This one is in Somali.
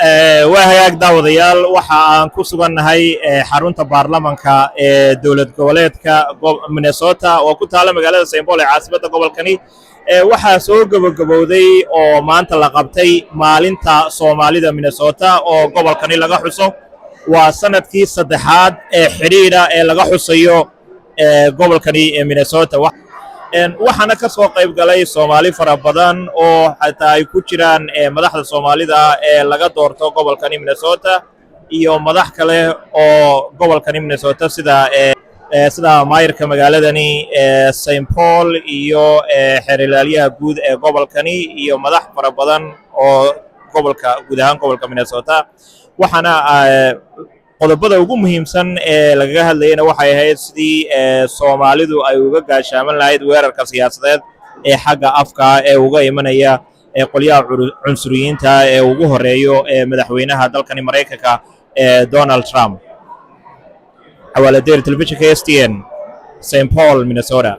Waa hagaag, daawadayaal. Waxa aan ku sugannahay xarunta baarlamanka ee dowlad goboleedka Minnesota oo ku taala magaalada St Paul ee caasimadda gobolkani. Waxaa soo gebagabowday oo maanta la qabtay Maalinta Soomaalida Minnesota oo gobolkani laga xuso. Waa sanadkii saddexaad ee xidhiidha ee laga xusayo gobolkani ee Minnesota. Waxaana ka soo qayb galay Soomaali fara badan oo xataa ay ku jiraan madaxda Soomaalida ee laga doorto gobolkani Minnesota iyo madax kale oo gobolkani Minnesota, sida maayarka magaaladani St Paul iyo xeer ilaalyaha guud ee gobolkani iyo madax fara badan oo gobolka, guud ahaan gobolka Minnesota. Waxaana qodobada ugu muhiimsan ee lagaga hadlayana waxay ahayd sidii Soomaalidu ay uga gaashaaman lahayd weerarka siyaasadeed ee xagga afka ee uga imanaya ee qolyaha cunsuriyiinta ee ugu horeeyo ee madaxweynaha dalkani Maraykanka ee Donald Trump. Xawaaladeer, telefishinka STN, St Paul, Minnesota.